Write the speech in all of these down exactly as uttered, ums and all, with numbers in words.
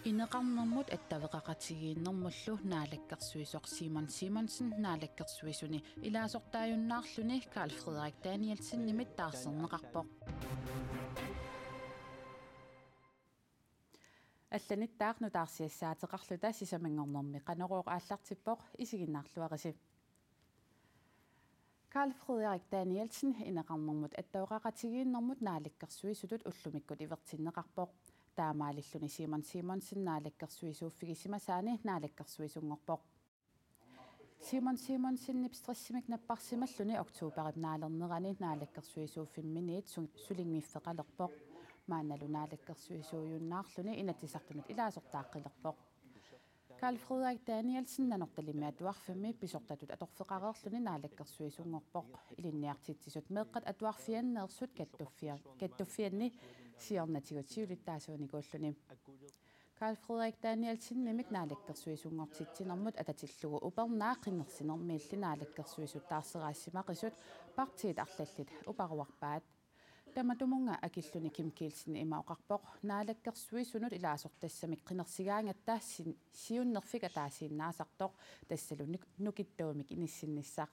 Ineqarnermut attaveqaqatigiinnermullu naalakkersuisoq Simon Simonsen naalakkersuisuni ilaasortaajunnaarluni Karl Frederik Danielsenimit taarserneqarpoq. Allanittaaq nutaarsiassaateqarluta sisamanngornermi Qanorooq aallartippoq, isiginnaarluarisi. Karl Frederik Danielsen ineqarnermut attaveqaqatigiinnermut naalakkersuisutut ullumikkut ivertinneqarpoq. Taamaalilluni Simon Simonsen naalakkersuisuuffigisimasaani naalakkersuisunngorpoq. Simon Simonsenip stressimik napparsimalluni oktoberip naalernerani naalakkersuisuuffimminniit su-, sulinngiffeqalerpoq. Maannalu naalakkersuisuujunnaarluni Inatsisartunut ilaasortaaqqilerpoq. Karl Frederik Danielsen Nanortalimmi Atuarfimmi pisortatut atorfeqareerluni naalakkersuisunngorpoq. Ilinniartitsisut meeqqat atuarfianneersut kattuffia-, kattuffianni siornatigut siulittaasuunikuulluni. Karl Frederik Danielsenimit naalakkersuisunngortitsinermut atatillugu upernaaq qinnersinermiilli naalakkersuisut taarseraasimaqisut partiit arlallit uparuarpaat. Tamatumunnga akilluni Kim Kielsen ima oqarpoq: naalakkersuisunut ilaasortassamik qinersigaangatta sin-, siunnerfik ataasiinnaasartoq, tassalu nuk-, nukittuumik inissinnissaq.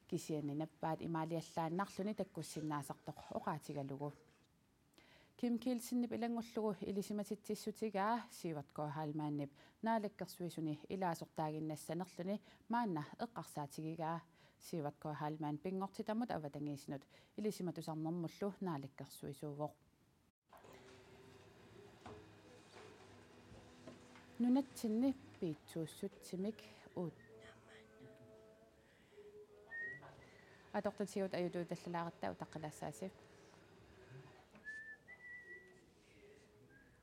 Kisianni nappaat imaaliallaannarluni takkussinnaasartoq oqaatigalugu. Kim Kielsenip ilanngullugu ilisimatitsissutigaa Sivert K. Heilmannip naalakkersuisuni ilaasortaaginnassanerluni maanna eqqarsaatigigaa. Sivert K. Heilmann pinngortitamut avatangiisinut ilisimatusarnermullu naalakkersuisuuvoq. Nunatsinni piitsuussutsimik uut-, atortutigut ajutuutallalaaratta utaqqilaassaasi.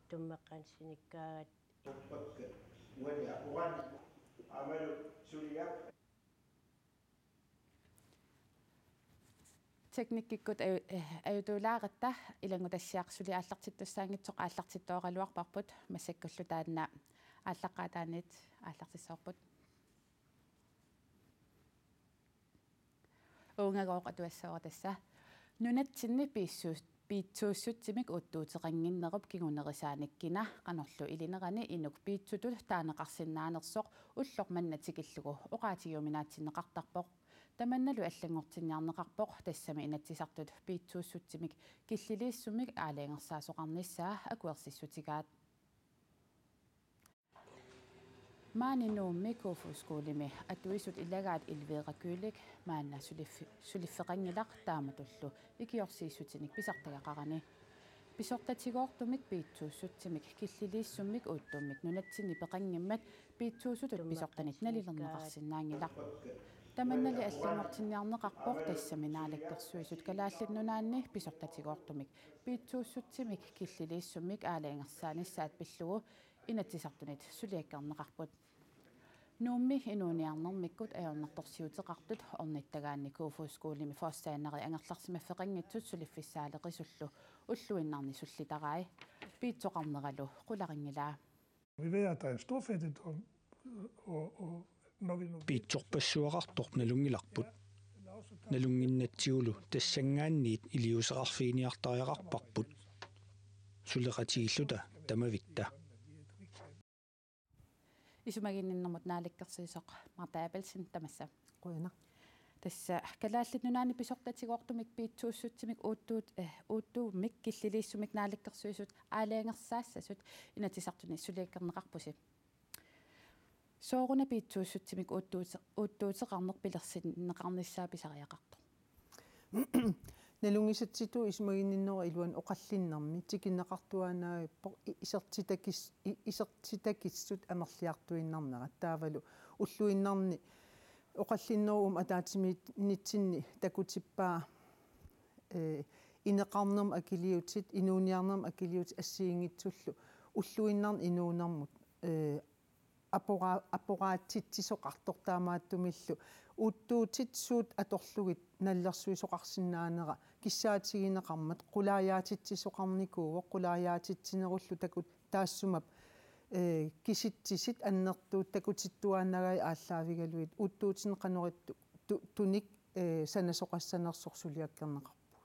Tummeqqanik sinikkaat. Teknikkikkut aju-, eh, ajutuulaaratta ilanngutassiaq suli aallartittussaanngitsoq aallartittooraluarparput, massakkullu taanna aallaqqaataaniit aallartissavarput. Uungagooq atuassavara tassa. Nunatsinni piissuus-, piitsuussutsimik uuttuuteqannginnerup kingunerisaanik kina qanorlu ilinerani inuk piitsutut taaneqarsinnaanersoq ulloq manna tikillugu oqaatigiuminaatsinneqartarpoq. Tamannalu allanngortinniarneqarpoq, tassami Inatsisartut piitsuussutsimik killiliissummik aalajangersaasoqarnissaa akuersissutigaat. Maani Nuummi Kofoeds Skolemi atuisut ilagaat Elvira Kylik maanna suliffi-, suliffeqanngilaq taamatullu ikiorsiissutinik pisartagaqarani. Pisortatigoortumik piitsuussutsimik killiliissummik uuttuummik nunatsinni peqanngimmat piitsuussutut pisortanit nalilerneqarsinnaanngilaq. Tamannali allanngortinniarneqarpoq, tassami naalakkersuisut Kalaallit Nunaanni pisortatigoortumik piitsuussutsimik killiliissummik aalajangersaanissaat pillugu Inatsisartunit suliakkerneqarput. Nuummi inuuniarnermikkut ajornartorsiuteqartut ornittagaanni Kofoeds Skolemi forstanderi angerlarsimaffeqanngitsut suliffissaaleqisullu ulluinnarni sullitarai. Piitsoqarneralu qularinngilaa. Vi ved, at der er en stor fattigdom, og, og når vi nu Piitsorpassuaqartoq nalunngilarput. Nalunnginnatsigulu tassanngaanniit iliuuseqarfiginiartariaqarparput. Suleqatigiilluta tamavitta. Isumaginninnermut naalakkersuisoq Martha Abelsen, tamassa. Qujanaq. Tassa Kalaallit Nunaanni pisortatigoortumik piitsuussutsimik uuttuut-, eh, uuttuummik killiliissummik naalakkersuisut aalajangersaassasut Inatsisartuni suliakkerneqarpusi. Sooruna piitsuussutsimik uuttuute-, uuttuuteqarneq pilersinneqarnissaa pisariaqartoq? Nalunngisatsittut isumaginninnerup iluani oqallinnermi tikinneqartuaannavippoq i-, isertitakis-, i-, isertitakissut amerliartuinnarnerat, taavalu ulluinnarni oqallinnerup ataatsimiinnitsinni takutippaa, eh, ineqarnermut akiliutit, inuuniarnermut akiliutit assigiinngitsullu ulluinnarni inuunermut, eh, apora-, aporaatsitsisoqartoq, taamaattumillu uuttuutit suut atorlugit nalilersuisoqarsinnaanera kissaatigineqarmat qulaajaatitsisoqarnikuuvoq, qulaajaatitsinerullu takut-, taassuma, eh, kisitsisit annertuut takutittuaannagit aallaavigalugit uuttuutinik qanoq ittu-, tu-, tunik, eh, sanasoqassanersoq suliakkerneqarpugut.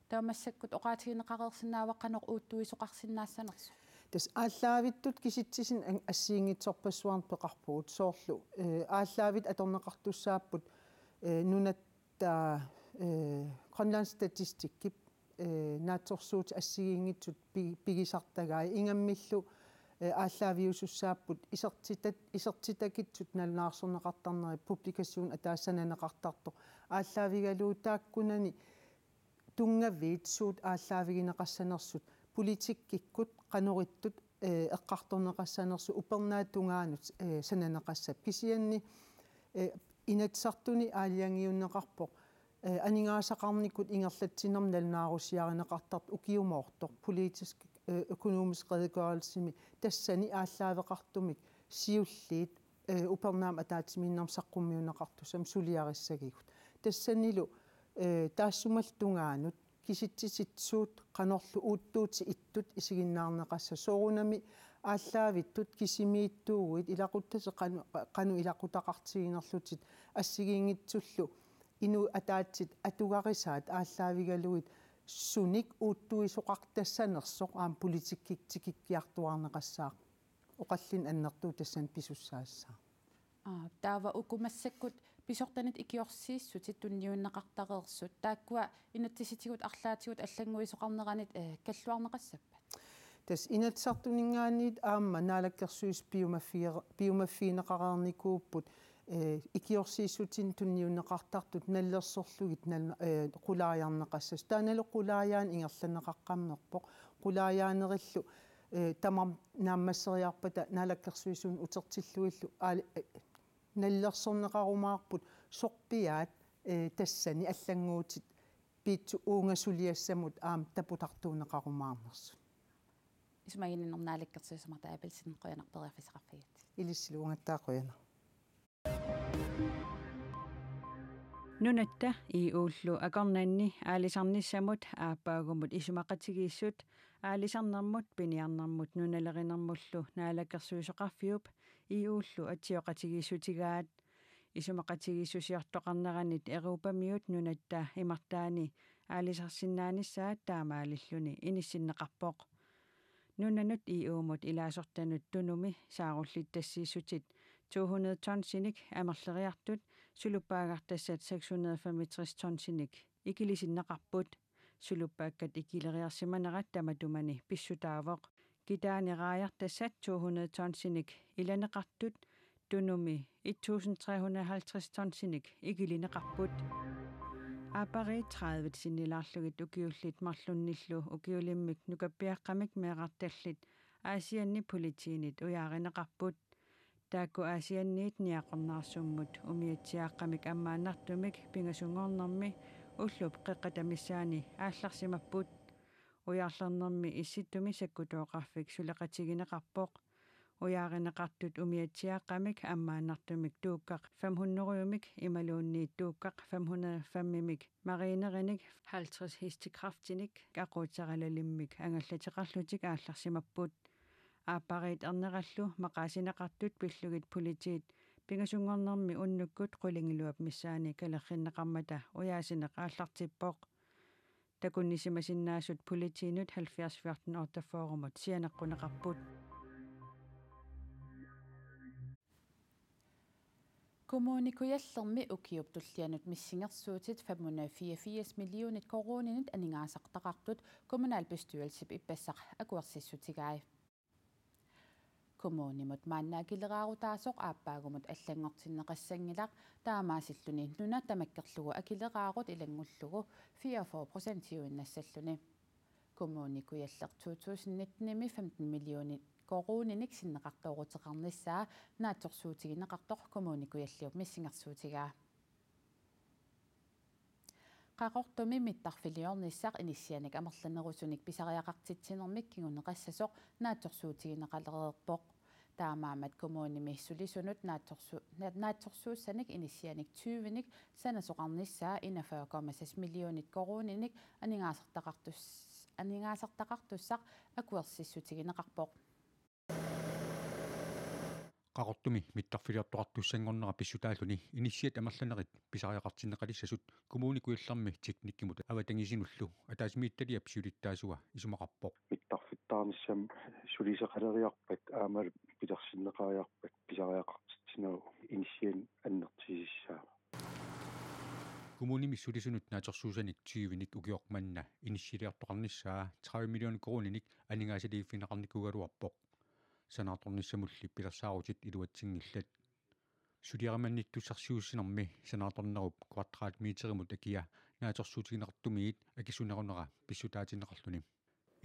Taava massakkut oqaatigineqareersinnaava qanoq uuttuisoqarsinnaassanersoq? Tassa aallaavittut kisitsisit an-, assigiinngitsorpassuarnik peqarpugut soorlu, eh, aallaavittut atorneqartussaapput, eh, nunatta, eh, Grønlands Statistikkip, eh, naatsorsuutit assigiinngitsut pi-, pigisartagaat ingammillu, eh, aallaaviusussaapput isertitat-, isertitakitsut nalunaarsorneqartarnerat publikation ataaseq sananeqartartoq aallaavigalugu taakkunani tunngaviit suut aallaavigineqassanersut politikkikkut qanorittut, eh, eqqartorneqassanersut upernaata tungaanut, eh, sananeqassappat kisianni, eh, Inatsisartuni aalajangiunneqarpoq, eh, aningaasaqarnikkut ingerlatsinermi nalunaarusiarineqartartut ukiumoortoq politisk, eh, økonomisk redegørelsemi tassani aallaaveqartumik siulliit, eh, upernaamut ataatsimiinnermut saqqummiunneqartussamut suliarissagigut. Tassanilu, eh, taassumalu tungaanut kisitsisit suut qanorlu uuttuutit ittut isiginnaarneqassasut soorunami aallaavittut kisimiittuuguit ilaquttatit qanu-, qanoq ilaqutaqartiginerlutit assigiinngitsullu inuit ataatsit atugarisaat aallaavigalugit sunik uuttuisoqartassanersoq aamma politikkikkut tikikkiartuaarneqassaaq. Oqallinneq annertooq tassani pisussaassaaq. Aa, taava uku massakkut pisortanit ikiorsiissutit tunniunneqartareersut, taakkua inatsisitigut arlaatigut allannguisoqarneranit, eh, kalluarneqassappat? Tassa Inatsisartuninngaanniit aamma Naalakkersuisut piumaffiger-, piumaffigineqareernikuupput, eh, ikiorsiissutinik tunniunneqartartut nallersorlugit nal-, eh, qulaajarneqassasut. Taannalu qulaajaaneq ingerlanneqaqqammerpoq. Qulaajaanerillu, eh, tamarmik naammasseriarpata Naalakkersuisuni utertillugillu aali-, eh, nallersorneqarumaarput sorpiaat, eh, tassani allannguutit piitsuunnga suliassamut aamma taputartuunneqarumaarnersut. Isumaginninnermi naalakkersuisoq Martha Abelsen, qujanaq periarfissaqarfigigatsigit. Ilissilu uunga aatsaat qujanaq. Nunatta E U-llu akornanni aalisarnissamut aappaagumut isumaqatigiissut Aalisarnermut Piniarnermut Nunalerinermullu Naalakkersuisoqarfiup E U-llu atsioqatigiissutigaat. Isumaqatigiissusiortoqarneranit Europamiut nunatta imartaani aalisarsinnaanissaat taamaalilluni inissinneqarpoq. Nunanut E U-mut ilaasortanut Tunumi saarullittassiissutit to hundrede tonsinik amerleriartut suluppaagartassat seks hundrede femogtres tonsinik ikilisinneqarput. Suluppaakkat ikileriarsimanerat tamatumani pissutaavoq. Kitaani raajartassat to hundrede tonsinik ilaneqartut Tunumi et tusind tre hundrede halvtreds tonsinik ikilineqarput. Aappariit tredive sinnilaarlugit ukiullit marlunnillu ukiulimmik nukappiaqqamik meerartallit Aasianni politiinit ujaarineqarput. Taakku Aasianniit Niaqornaarsummut umiatsiaaqqamik ammaannartumik pingasunngornermi ullup qeqqata missaani aallarsimapput. Ujaarlernermi Issittumi sakkutooqarfik suleqatigineqarpoq. Ujaarineqartut umiatsiaaqqamik ammaannartumik tuukkaq fem hundrede-mik imaluunniit tuukkaq fem hundrede og fem-imik marinerinik halvtreds hestekraftinik aquutsaralalimmik angallateqarlutik aallarsimapput. Aappariit ernerallu maqaasineqartut pillugit politiit pingasunngornermi unnukkut qulingiluap missaani kalerrinneqarmata ujaasineq aallartippoq. Takunnisimasinnaasut politiinut halvfjerds fjorten otteogfyrre-mut sianeqquneqarput. Kommune Kujallermi ukiup tullianut missingersuutit fem hundrede fireogfirs millionit koruuninik aningaasartaqartut kommunalbestyrelsip ippassaq akuersissutigai. Kommunimut maanna akileraarutaasoq aappaagumut allanngortinneqassanngilaq, taamaasilluni nuna tamakkerlugu akileraarut ilanngullugu fireogfyrre procentiuinnassalluni. Kommune Kujalleq to tusind nitten-imi femten millionit koruuninik sinneqartooruteqarnissaa naatsorsuutigineqartoq Kommune Kujalliup missingersuutigaa. Qaqortumi mittarfiliornissaq inissianik amerlanerusunik pisariaqartitsinermik kinguneqassasoq naatsorsuutigineqalereerpoq. Taamaammat kommunimi sulisunut naatsorsu-, na-, naatsorsuussanik inissianik tyvenik sanasoqarnissaa enogfyrre komma seks millionit koruuninik aningaasartaqartus-, aningaasartaqartussaq akuersissutigineqarpoq. Qaqortumi mittarfiliortoqartussanngornera pissutaalluni inissiat amerlanerit pisariaqartinneqalissasut Kommune Kujallermi teknikkimut avatangiisinullu ataatsimiititaliap siulittaasua isumaqarpoq. Mittarfik Qiviartaarnissamut suliseqaleriarpat aammalu pilersinneqariarpat pisariaqartitsinagu inissianik annertusissaaq. Kommunimi sulisunut naatsorsuusanik tyvenik ukioq manna inissialiortoqarnissaa tredive million koruuninik aningaasaliiffigineqarnikuugaluarpoq. Sanaartornissamulli pilersaarutit iluatsinngillat. Suliarimannittussarsiuussinermi sanaartornerup kvadratmeterimut akia naatsorsuutigineqartumiit akisunerunera pissutaatinneqarluni.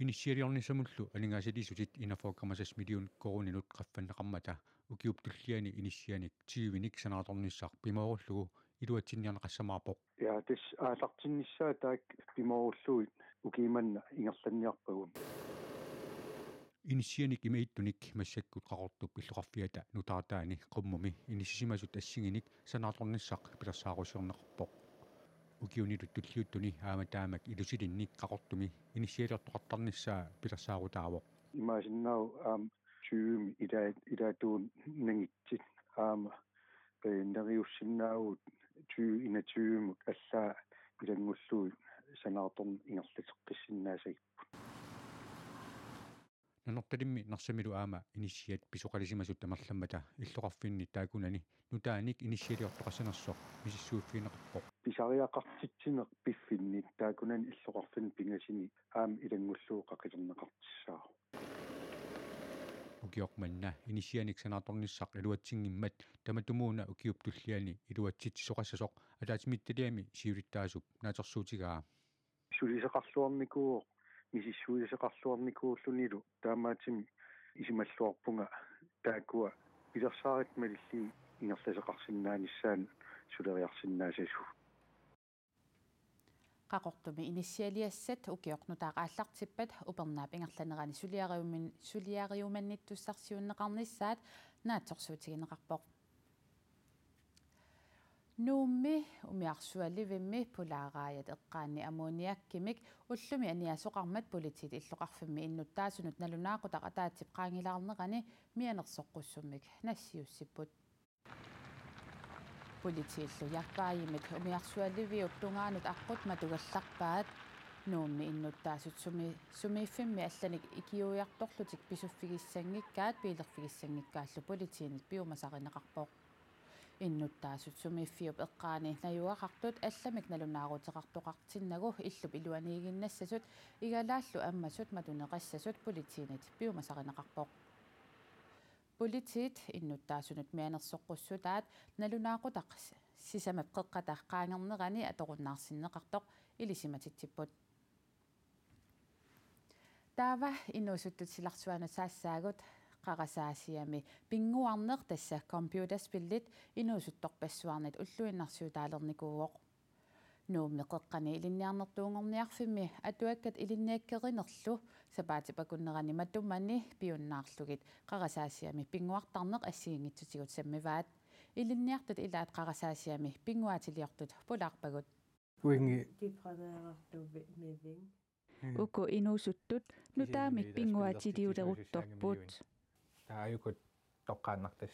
Inissialiornissamullu aningaasaliissutit enogfyrre komma seks million koruuninut qaffanneqarmata ukiup tulliani inissianik tyvenik sanaartornissaq pimoorullugu iluatsinniarneqassamaarpoq. Ja, tassa aallartinnissaa taakku pimoorullugit ukiumanna ingerlanniarpagut. Inissianik imaattunik massakkut Qaqortup illoqarfiata nutaartaani qummumi inissisimasut assigiinnik sanaartornissaq pilersaarusiorneqarpoq. Ukiunitut tulliuttuni aamma taamak ilusilinnik Qaqortumi inissialiortoqartarnissaa pilersaarutaavoq. Imaasinnaavoq aamma tyvemi ila-, ilaatigut nangitsit aamma, eh, neriussinnaavugut tyve enogtyvemut allaat ilanngullugit sanaartorneq ingerlateqqissinnaassagipput. Nanortalimmi Narsamilu aamma inissiat pisoqalisimasut amerlammata illoqarfinni taakkunani nutaanik inissialiortoqassanersoq misissuiffigineqarpoq. Pisariaqartitsineq piffinni taakkunani illoqarfinni pingasuni aamma ilanngullugu qaqilerneqartussaavoq. Ukioq manna inissianik sanaartornissaq iluatsinngimmat tamatumuuna ukiup tulliani iluatsitsisoqassasoq ataatsimiititaliami siulittaasup naatsorsuutigaa. Suliseqarluarnikuuvoq, misissuisoqarluarnikuullunilu, taamaattumik isumalluarpunga taakkua pilersaarutit malillugit ingerlasoqarsinnaanissaannut suleriarsinnaassasoq. Qaqortumi inissialiassat ukioq nutaaq aallartippat upernaap ingerlanerani suliariumin-, suliariumannittussarsiunneqarnissaat naatsorsuutigineqarpoq. Nuummi umiarsualivimmi pulaaraajat eqqaanni ammoniakkimik ullumi aniasoqarmat politiit illoqarfimmi innuttaasunut nalunaaqutaq ataatsip qaangilaarnerani mianersoqqussummik nassiussipput. Politiillu Jaffaaimit umiarsualiviup tungaanut aqqut matugallarpaat. Nuummi innuttaasut sumi-, sumiiffimmi allanik ikiuiartorlutik pisuffigissanngikkaat biilerfigissanngikkaarlu politiinit piumasarineqarpoq. Innuttaasut sumiiffiup eqqaani najugaqartut allamik nalunaaruteqartoqartinnagu illup iluaniiginnassasut igalaallu ammasut matuneqassasut politiinit piumasarineqarpoq. Politiit innuttaasunut mianersoqqussutaat nalunaaqutaq sisamap qeqqata qaangernerani atorunnaarsinneqartoq ilisimatitsipput. Taava inuusuttut silarsuanut saassaagut. Qarasaasiami pinnguarneq, tassa computerspillit inuusuttorpassuarnit ulluinnarsiutaalernikuuvoq. Nuummi qeqqani ilinniarnertuunngorniarfimmi atuakkat ilinniakkerinerlu sapaatip akunnerani matumani piunnaarlugit qarasaasiami pinnguartarneq assigiinngitsutigut sammivaat. Ilinniartut ilaat qarasaasiami pinnguaatiliortut pulaarpagut. Wingi. Uku inuusuttut nutaamik pinnguaatiliuleruttorput. Taajukut toqqaannartas.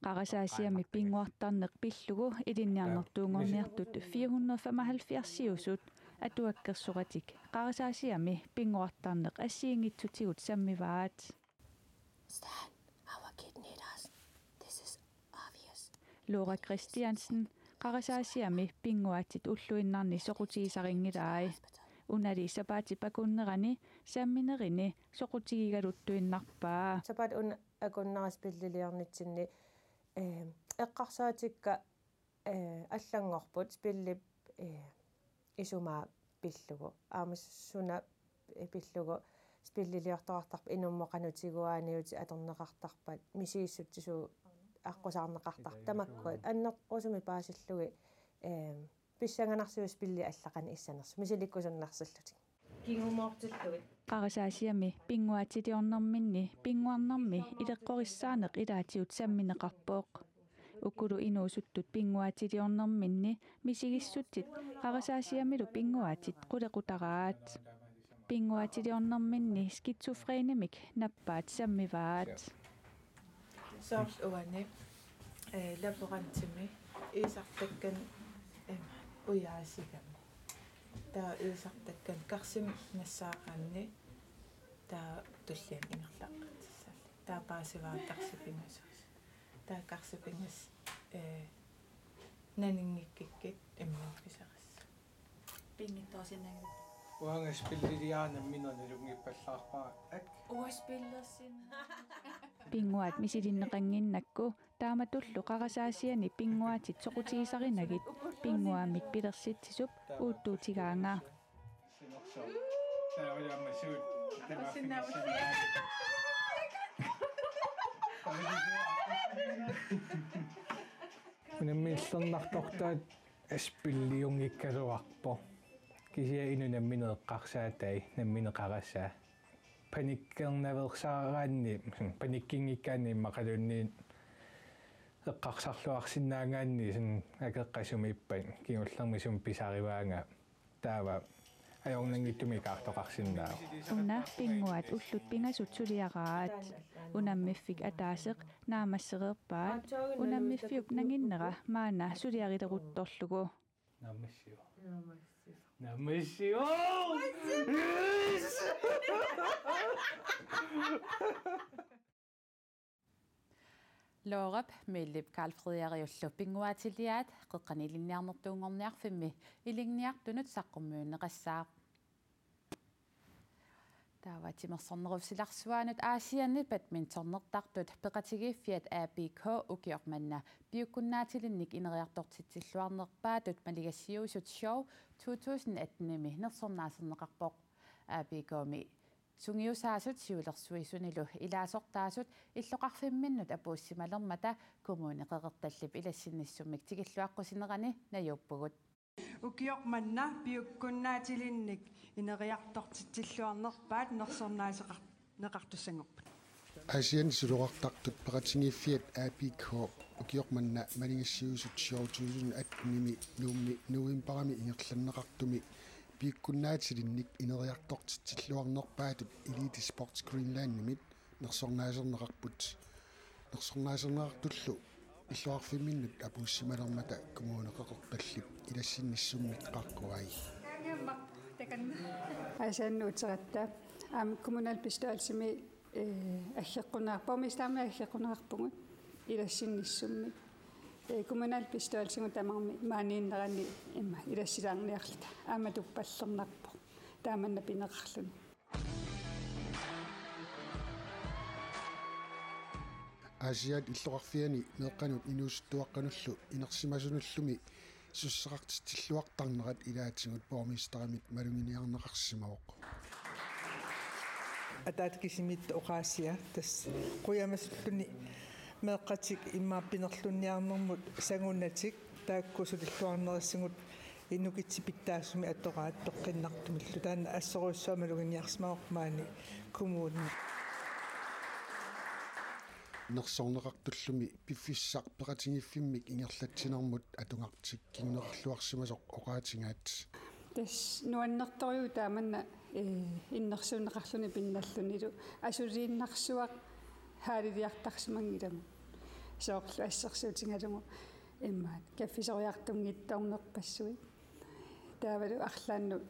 Qarasaasiami pinnguartarneq pillugu ilinniarnertuunngorniartut fire hundrede femoghalvfjerds-iusut atuakkersoratik qarasaasiami pinnguartarneq assigiinngitsutigut sammivaat. Stan, our kidney does. This is obvious. Laura Christiansen, qarasaasiami pinnguaatit ulluinnarni soqutigisarinngilaat. Unali sapaatip akunnerani samminerini soqutigigaluttuinnarpaa. Sapaatip un-, akunnera spilliliornitsinni, eh, eqqarsaatikka, eh, allanngorput spillip, eh, isumaa pillugu. Aamma suna pillugu spilliliortoqartarpat inummut qanoq tiguaaniutit atorneqartarpat misigissutsit suut aqqusaarneqartarput tamakkua. Annerusumik paasillugit, eh, pissanganarsivoq spillit allaqannik issanersut misilikkusunnersillutik. Kingumoortillugit. Qarasaasiami pinnguaatiliornerminni pinnguarnermi ileqqorissaaneq ilaatigut sammineqarpoq. Ukulu inuusuttut pinnguaatiliornerminni misigissutsit qarasaasiamilu pinnguaatit qulequtaraat. Pinnguaatiliornerminni skizofrenimik nappaat sammivaat. Soorlu uani, eh, laborantimi iisartakkanik, eh, ujaasigami. Taava iisartakkanik karsimik nassaaqaanni Taava tulliani ingerlaqqissalluni. Taava paasivara karsip pingasut. Taava karsip pingasut, eh, naninngikkikka imminut pisarissut. Pinngitsoorsinnaanngilaq. Uanga spilliliaannaminut nalunngippallarpara ak. Uanga spillersin. Pinnguaat misilinneqannginnakku taamatullu qarasaasiani pinnguaatit soqutigisarinagit pinnguaammik pilersitsisup uuttuutigaanga. Unamminerlernartortaat spilliunngikkaluarpoq. Kisianni inuk nammineq eqqarsaatai, nammineq qarasaa. Panikkernaveersaaraanni, panikkinngikkaanni immaqaluunniit eqqarsarluarsinnaagaanni, soorlu akeqqat sumiippat, kingullermik sumi pisarivaanga. Taava ajornanngitsumik ikaartoqarsinnaavoq. Una pinnguaat ullut pingasut suliaraat. Unammiffik ataaseq naammassereerpaat. Unammiffiup nanginnera maanna suliarileruttorlugu. Naammassivoq. Naammassivoq. Naammassivoq. Yes! Loorap Millip Karl Frederikullu pinnguaatiliaat Qeqqani Ilinniarnertuunngorniarfimmi ilinniartunut saqqummiunneqassaaq. Taava timersornerup silarsuaanut Aasianni badmintonnertartut peqatigiiffiat A B K ukioq manna piukkunnaatilinnik ineriartortitsilluarnerpaatut maligassiuisut Show to tusind atten-imi nersornaaserneqarpoq. A B K-mi sungiusaasut siulersuisunilu ilaasortaasut illoqarfimminnut apuussimalermata Kommune Qeqertallip ilassinnissummik tikilluaqqusinerani najuuppugut. Ukioq manna piukkunnaatilinnik ineriartortitsilluarnerpaat nersornaaseqar-, neqartussanngorput. Aasianni suloqartartut peqatigiiffiat A B K ukioq manna maligassiuisut Show to tusind atten-imi Nuummi novembarimi ingerlanneqartumi piukkunnaatilinnik ineriartortitsilluarnerpaatut Elite Sports Greenlandimit nersornaaserneqarput. Nersornaaserneqartullu illoqarfimminnut apuussimalermata Kommune Qeqertallip ilassinnissummik qaqquai. Aasianni uteqatta aamma kommunalbestyrelsimi, eh, aggeqquneqar-, borgmesterimi aggeqquneqarpugut ilassinnissummik. Eh, kommunalbestyrelsigut tamarmik maaniinnerani imma ilassilaarniarluta aamma tuppallernarpoq taamanna pineqarluni. Aasiaat illoqarfiani meeqqanut inuusuttuaqqanullu inersimasunullumi sussaqartitsilluartarnerat ilaatigut borgmesterimit maluginiarneqarsimavoq. Ataatsip kisimiittut oqaasia tassa qujamasulluni meeqqatik immaqa pinerlunniarnermut sangunatik taakku sulilluarnerisigut inukitsit pitsaasumik atoraat peqqinnartumillu. Taanna assorujussuaq maluginiarsimavoq maani kommuni. Nersorneqartullumi piffissaq peqatigiiffimmik ingerlatsinermut atugartik kinguneqarluarsimasoq oqaatigaat. Tassa nuannertorujuuvoq taamanna, eh, innersuunneqarluni pinnallunilu asuliinnarsuaq haaliliartarsimanngilagut. Soorlu assersuutigalugu immaqa kaffisoriartunngitsoornerpassuit. Taavalu arlaannut,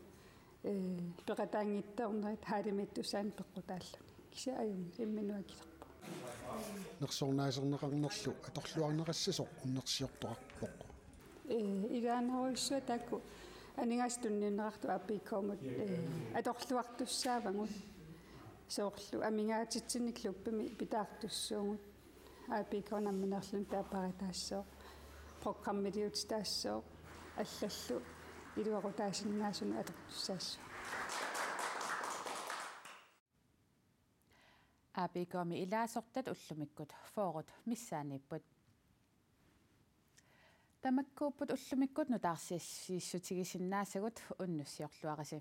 eh, peqataanngitsoornerit haalimiittussaannik peqqutaalluni. Kisianni ajunngilaq, imminut akilerpoq. Nersornaaserneqarnerlu atorluarneqassasoq unnersiortoqarpoq. Eh, ilaanarujussuaq taakku aningaasat tunniunneqartut A B K-mut, eh, atorluartussaavagut. Soorlu amigaatitsinnit klubbimi pitaartussuugut. A B K nammineerluni taava paaritaassaaq, programmiliutitaassooq, allallu iluaqutaasinnaasunik atortussaassuugut. A B K-mi ilaasortat ullumikkut fyrret missaanniipput. Tamakkuupput ullumikkut nutaarsiassiissutigisinnaasagut, unnussiorluarisi.